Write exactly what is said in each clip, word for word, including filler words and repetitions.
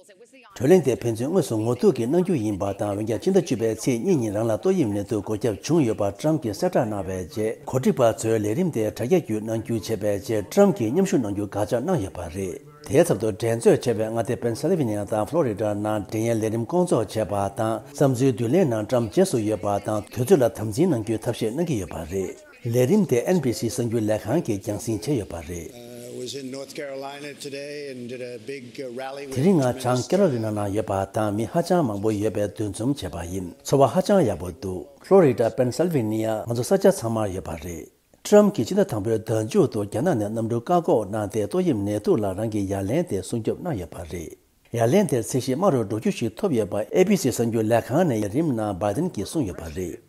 གྲོས་གླེང་དེ་ཕན་ཚུན་དངོས་སུ་ངོ་ཐུག་གིས་གནང་རྒྱུ་ཡིན་པ་དང་། འོན་ཀྱང་ཕྱི་ཟླ་བཅུ་པའི་ཚེས་གཉིས་ཉིན་རང་ལ་ཏོག་དབྱིབས་ནད་དུག་འགོས་ཁྱབ་བྱུང་ཡོད་པ་ཊམ་གྱིས་གསལ་བསྒྲགས་གནང་བའི་རྗེས། གོ་སྒྲིག་པ་ཚོས་ལས་རིམ་དེ་དྲ་རྒྱ་བརྒྱུད་གནང་རྒྱུ་བྱས་པའི་རྗེས། ཊམ་གྱིས་མཉམ་ཞུགས་གནང་རྒྱུ་དགག་བྱ་གནང་ཡོད་པ་རེད། དེའི་ཚབ་ཏུ་འགྲན་རྩོད་བྱས་པའི་མངའ་སྡེ་པེན་སིལ་ཝེ་ནི་ཡ་དང་ཕློ་རི་ཌ་ནང་འགྲན་ཡའི་ལས་རིམ་སྐོང་ཚོགས་བྱས་པ་དང་། བསམ་ཚུལ་བསྡུ་ལེན་ནང་ཊམ་རྗེས་སུ་ཡོད་པ་དང་། དུས་ཚོད་ལ་དམ་འཛིན་གནང་རྒྱུའི་ཐབས་ཤེས་གནང་གི་ཡོད་པ་རེད། ལས་རིམ་དེ་ཨེན་བྷི་སི་གསར་འགྱུར་ལས་ཁང་གིས་རྒྱང་སྲིང་བྱས་ཡོད་པ་རེད། Uh, was in North Carolina today and did a big uh, rally with དེ་རིང་ང་བྱང་ཀེ་རོ་ལི་ན་ནང་ཡོད་པ་དང་། མི་ཧ་ཅང་མང་པོ་ཡོད་པའི་འདུ་འཛོམས་བྱས་པ་ཡིན། ཚོར་བ་ཧ་ཅང་ཡག་པོ་འདུག་ཕློ་རི་ཌ། པེན་སིལ་ཝེ་ནི་ཡ། ང་ཚོ་ས་ཆ་ཚང་མར་ཡོད་པ་རེད། ཊམ་གྱིས་ཕྱི་ཟླ་དང་པོའི་ཟླ་མཇུག་ཏུ་རྒྱ་ནག་ནས་གནམ་གྲུ་བཀག་འགོག་གནང་སྟེ། ཏོག་དབྱིབས་ནད་དུག་ལ་རང་གི་ཡ་ལན་དེ་སྲུང་སྐྱོབ་གནང་ཡོད་པ་རེད། ཡ་ལན་དེར་ཚད་གཞི་དམའ་རུ་འགྲོ་རྒྱུ་ཞིག་ཐོབ་ཡོད་པ་ཨེ་བྷི་སི་གསར་འགྱུར་ལས་ཁང་ནས་ལས་རིམ་ནང་བྷའི་ཏིན་གྱིས་གསུངས་ཡོད་པ་རེད།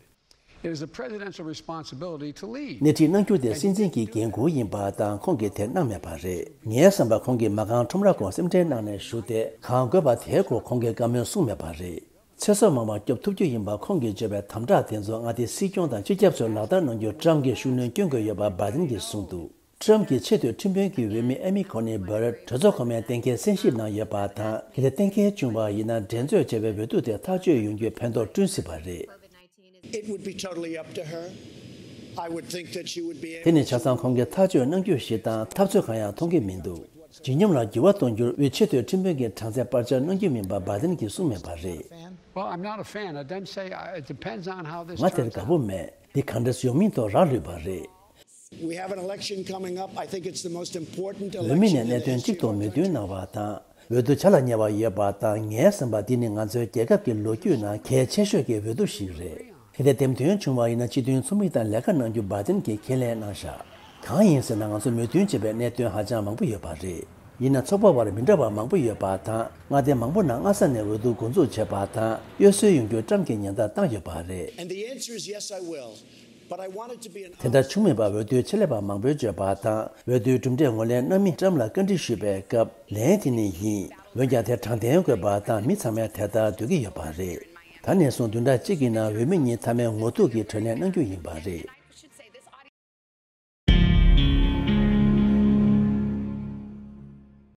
It is the presidential responsibility to lead. སྣེ་ཁྲིད་གནང་རྒྱུ་དེ་སྲིད་འཛིན་གྱི་འགན་ཁུར་ཡིན་པ་དང་། ཁོང་གིས་དེ་གནང་མེད་པ་རེད། ངའི་བསམ་པར་ཁོང་གིས་མ་རྐང་ཁྲོམ་ར་སྐོར་སེམས་ཁྲལ་གནང་ནས་བཞུགས་ཏེ། གང་དགོས་པ་དེའི་སྐོར་ཁོང་གིས་བཀའ་མོལ་གསུངས་མེད་པ་རེད། ཚེ་སྲོག་མང་བ་སྐྱོབ་ཐུབ་རྒྱུ་ཡིན་པ་ཁོང་གིས་བརྗོད་པའི་དམ་དྲག་དེ་ཚོ་མངའ་སྡེའི་སྲིད་སྐྱོང་དང་སྤྱི་ཁྱབ་ཚོས་ལག་བསྟར་གནང་རྒྱུར་ཊམ་གྱིས་ཤུགས་སྣོན་སྐྱོན་དགོས་ཡོད་པ་བྷའི་ཏིན་གྱིས་གསུངས་འདུག་ཊམ་གྱི་ཆེས་མཐོའི་ཁྲིམས་དཔོན་གྱི་འོས་མི་ཨེ་མི་ཁོ་ནི་བྷ་རེད་གྲོས་ཚོགས་གོང་མའི་གཏན་འཁེལ་གསན་ཞིབ་གནང་ཡོད་པ་དང་། གལ་ཏེ་གཏན་འཁེལ་བྱུང་བ་ཡིན་ན། འགྲན་རྩོད་བྱས་པའི་འོས་བསྡུ་དེ་ཐག་གཅོད་ཡོང་རྒྱུའི་ཕན་ཐོགས་བསྐྲུན་སྲིད་པ་རེད། It would be totally up to her. I would think that she would be དེ་able ནི་ཆ་ཚང་ཁོང་གིས་ཐག་གཅོད་གནང་རྒྱུ་ཞིག་དང་། འཐབ་རྩོད་གང་ཡང་མཐོང་གི་མི་འདུག་ཇི་སྙོམས་ལ་འགྱུར་བ་གཏོང་རྒྱུར་དབུས་ཆེས་མཐོའི་ཁྲིམས་དཔོན་གྱི་གྲངས་ཚད་སྤར་ཆ་གནང་རྒྱུ་མིན་པ་བྷའི་ཏིན་གྱིས་གསུངས་མེད་པ་རེད། Well, I'm not a fan. I didn't say uh, it depends on how this ང་དེར་turns དགའ་out. པོ་མེད། འདི་ག་འདྲ་ཡོང་མིན་ཐོག་རག་ལུས་པ་རེད། We have an election coming up. I think it's the most important འོས་མི་ནས་election in the གནད་དོན་གཅིག་history of ཐོག་our མོས་country. མཐུན་གནང་བ་དང་། འོས་བསྡུ་བྱ་ལ་ཉེ་བ་ཡོད་པ་དང་། ངའི་བསམ་པར་འདི་ནི་ང་ཚོའི་རྒྱལ་ཁབ་ཀྱི་ལོ་རྒྱུས་ནང་གལ་ཆེ་ཤོས་ཀྱི་འོས་བསྡུ་ཞིག་རེད། གལ་ཏེ་འདེམས་ཐོན་བྱུང་བ་ཡིན་ན། སྤྱི་མཐུན་ཚོགས་མི་དང་ལས་ཀ་གནང་རྒྱུ་བྷའི་ཏིན་གྱིས་ཁས་ལེན་གནང་བཞག་གང་ཡིན་ཟེར་ན། ང་ཚོ་མོས་མཐུན་བྱེད་པའི་གནད་དོན་ཧ་ཅང་མང་པོ་ཡོད་པ་རེད། ཡིན་ན་ཚོགས་པ་བར་མི་འདྲ་བ་མང་པོ་ཡོད་པ་དང་། མངའ་སྡེ་མང་པོ་ནང་སྔ་ས་ནས་འོས་བསྡུ་འགོ་འཛུགས་བྱས་པ་དང་། གཡོ་ཟོལ་ཡོང་རྒྱུ་ཊམ་གྱིས་ཉེན་བརྡ་བཏང་ཡོད་པ་རེད། And the answer is yes, I will. But I want it to be an དེ་ལྟར་བྱུང་མེད་པར་འོས་བསྡུའི་ཆེད་ལས་པ་མང་པོས་བརྗོད་པ་དང་། འོས་བསྡུའི་གྲུབ་འབྲས་ངོས་ལེན་གནང་མི་ཊམ་ལ་བཀའ་འདྲི་ཞུས་པའི་སྐབས། ལན་དེ་ནི་ཡིན། འོན་ཀྱང་དེ་དྲང་བདེན་དགོས་པ་དང་། མི་ཚང་མས་དེ་ལྟར་འདོད་ཀྱི་ཡོད་པ་རེད། ད་ནས་བཟུང་བདུན་ཕྲག་གཅིག་གི་ནང་འོས་མི་གཉིས་མཐའ་མའི་ངོ་ཐུག་གི་གྲོས་གླེང་གནང་རྒྱུ་ཡིན་པ་རེད།